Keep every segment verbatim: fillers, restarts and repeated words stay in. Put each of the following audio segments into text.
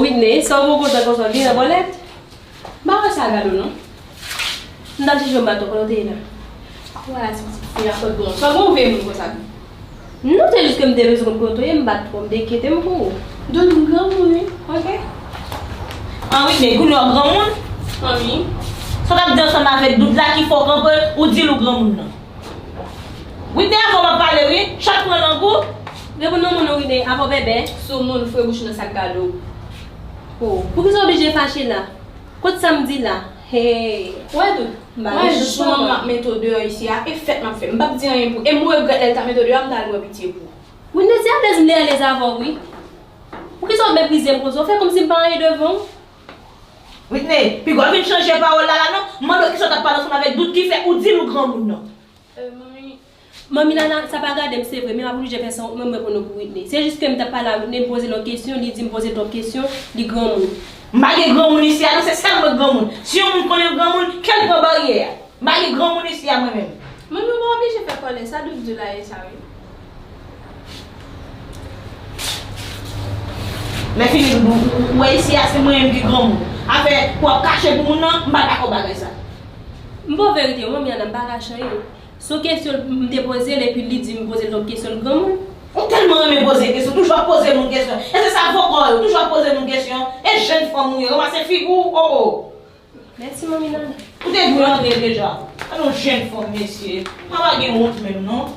Whitney, sa w poko kontan konsa, w vin nan bòlèt? M pa wè sa gade w non. M t ap chèche w, m pa t wè kote w te ye la. Wala ti fi a fòt bon. Sa bon vye moun konsa. Non, se jis ke m te bezwen konn kote w ye, m pa t twò, m te enkyete m pou ou. Doudou m granmoun wi. Ok. An Whitney, kounye a w granmoun? An wi. Sa w t ap di ansanm avèk Doudou la ki fè w kanpe, ou di l ou granmoun nan? Whitney, avan w ap pale wi, chat pran lang ou. Reponn non moun ou Whitney, avan w bèbè. Soumoun, fre bouch ou nan sa k gade w. Oh, poukisa w oblije fache la? Kot sa m di la? Hey. Wè Doudou, wè jis manman m ap mete w deyò isi a, e fèt m ap fè. M p ap di anyen pou, e m regrèt lè l ta mete w deyò a, m ta al wè pitye pou ou. Whitney, se alèz m te alèz avè w wi. Poukisa w meprize m konsa? W fè kòmsi m pa anyen devan w. Whitney, piga w vin chanje pawòl la la non. M mande w kisa w t ap pale ansanm avèk Doudou ki fè ou di l ou granmoun nan. Euh, manmi. Manmi Nana, sa pa gade m, se vre, men m ap oblije fè sa, mwen, mwen reponn ou pou Whitney. Se jis ke m t ap pale a Whitney, m poze l yon kesyon, li di m poze l twòp kesyon, li granmoun. M pa gen granmoun isi a non, se sèl mwen k granmoun. Si yon moun konnen l granmoun, ke l pran baryè a. M pa gen granmoun isi a mwen menm. Manmi, ou pa oblije fè kòlè, sa Doudou di w la ye sa wi. Lè fini Doudou, ou wè isi a se mwen menm ki granmoun. Afè pou w ap kache pou moun nan, m pa dakò bagay sa. M ba w verite wi, manmi Nana, m pa kache anyen. Se yon kesyon m te poze l, epi li di m poze l twòp kesyon, l granmoun. Ou tèlman renmen poze kesyon, toujou ap poze moun kesyon. E se sa vokò yo, toujou ap poze moun kesyon. E jèn fanm ou ye, ranmase figi w, oh oh. Mèsi, manmi Nana. Ou te dwe antre deja. Gade yon jèn fanm, mesye. Mwen pa gen wont menm, non.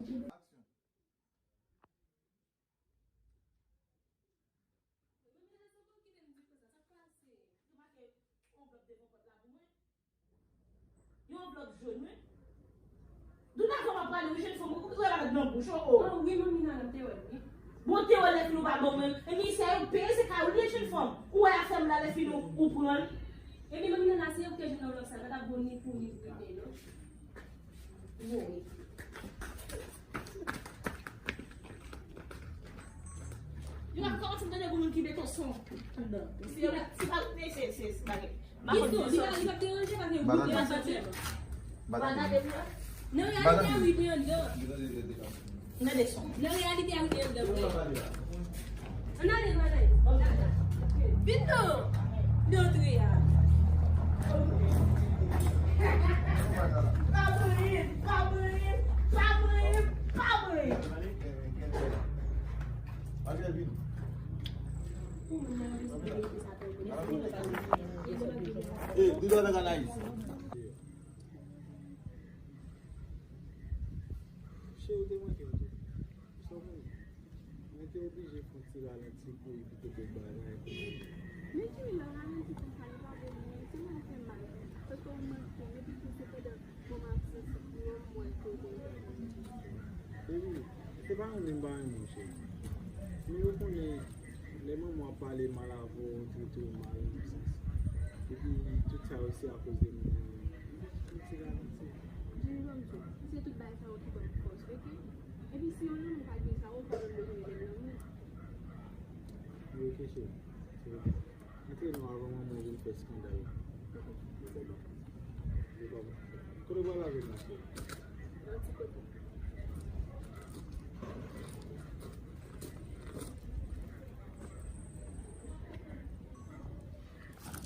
Aksyon. Mwen menm, se ou ki te m di konsa, sa k pase? Ou make yon vlòg devan pòt la pou mwen? Yon vlòg jòn, wi. Doudou, avan m ap pale, wi, jèn fanm, ou, ou wè bagay nan bouch, oh, oh. Ah, wi, manmi Nana, m te wè l, wi. Bon, te wè lè fini ou pa ban mwen. E misye yo peye, se kay ou li ye, jèn fanm. Ou wè afè m la, lè fini ou, ou pran l. Epi manmi Nana, se ou ki te jwenn nan vlòg sa, pa t ap bon ni pou ou, ni pou Whitney, non. Bon, wi. Yo pa kòmanse m tande pou moun ki mete son anndan. Si yo pa, si pa, se, se, se bagay. Biso, li pa, li pa deranje, pa gen gout nan santi. Pa gade pou la. Nan reyalite a, wi, li anndan. Gade son. Nan reyalite a, wi, li anndan vre. Ann ale, ann ale. Vin non. Nan antre a. Pa bri, pa bri, pa bri, pa bri. Hey, do you know Anaïs? Cheri, ou te manke m tou. Sa w konnen? Mwen te oblije fè yon ti ralanti pou epi te fè bagay pou mwen. Men ki lè w ralanti konsa, li pa bon non, se mwen l fè mal. Paske w manke m, epi tou se pandan moman absans mwen, m wè ke w te. Baby, se pa renmen m pa renmen w, cheri. Men ou konnen, lè manman w ap pale mal avè w, trete w mal, nan sans. Epi tout sa yo se akoz de mwen. Yon ti ralanti. Jimmy, ban m di w, se tout bagay sa yo ki ban m fòs, oke? Epi si yon lanmou pa gen sa, ou pa menm bezwen rele l lanmou. Wi, oke, cheri. Se oke. Antre non avan manman w vin fè eskandal. Oke, bye. Oke, bye. Kote w pral avè m la, cheri? Nan ti kote.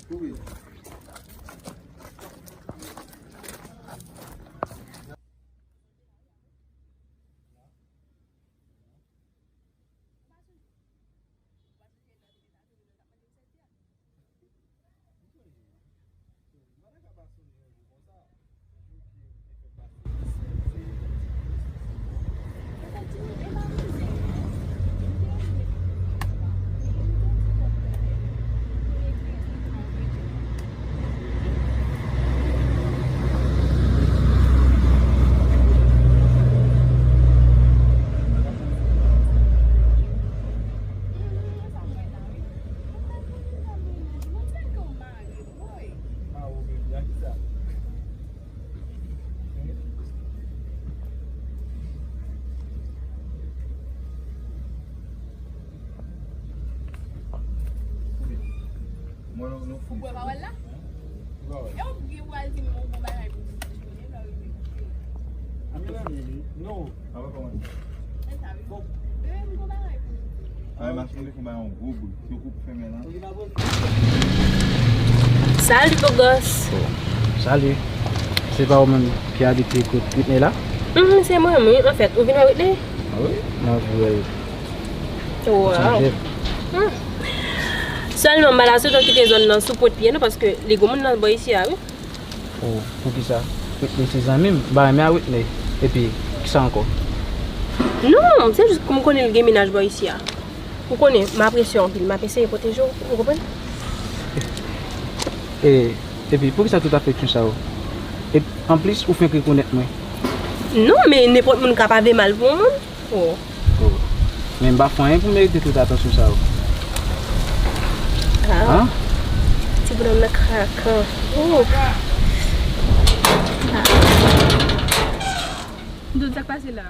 Kouri. Ou kwè pawòl la? E ou gen pou al di m yon bon bagay pou m di, jodi a, lè w rive kouche. Amina, non. Sa va kòman? E sa, wi. Bebe, m gon bagay pou m di. Ay, mache, m gen pou bay yon gwo bout. Si w koupe fèmen la. Salut, beau gosse. Salut. Se pa ou menm ki abite kot Whitney la? Mhm, se mwen, wi. Anfèt, ou vin wè Whitney? Ah wi, m anvi wè l. Wow. Sonje. Hmm. Sèlman, m pa ta swete w kite zòn nan sou pwent pye, non, paske li gon moun nan bò isi a, wi. Oh, poukisa? Whitney se zanmi m, m pa renmen a Whitney. Epi, kisa ankò? Non, se jis kou m konnen l gen mennaj bò isi a. Ou konnen, m apresye w anpil, m ap eseye pwoteje w, ou konprann? E, epi, poukisa tout afeksyon sa yo? E, anplis, ou fenk rekonèt mwen. Non, men nenpòt moun ka pa vle mal pou yon moun. Oh. Oh. Men m pa fè anyen pou merite tout atansyon sa yo. Ah. Hein? Ti bonòm nan krakan. Oh. Ah. M di w sa k pase la.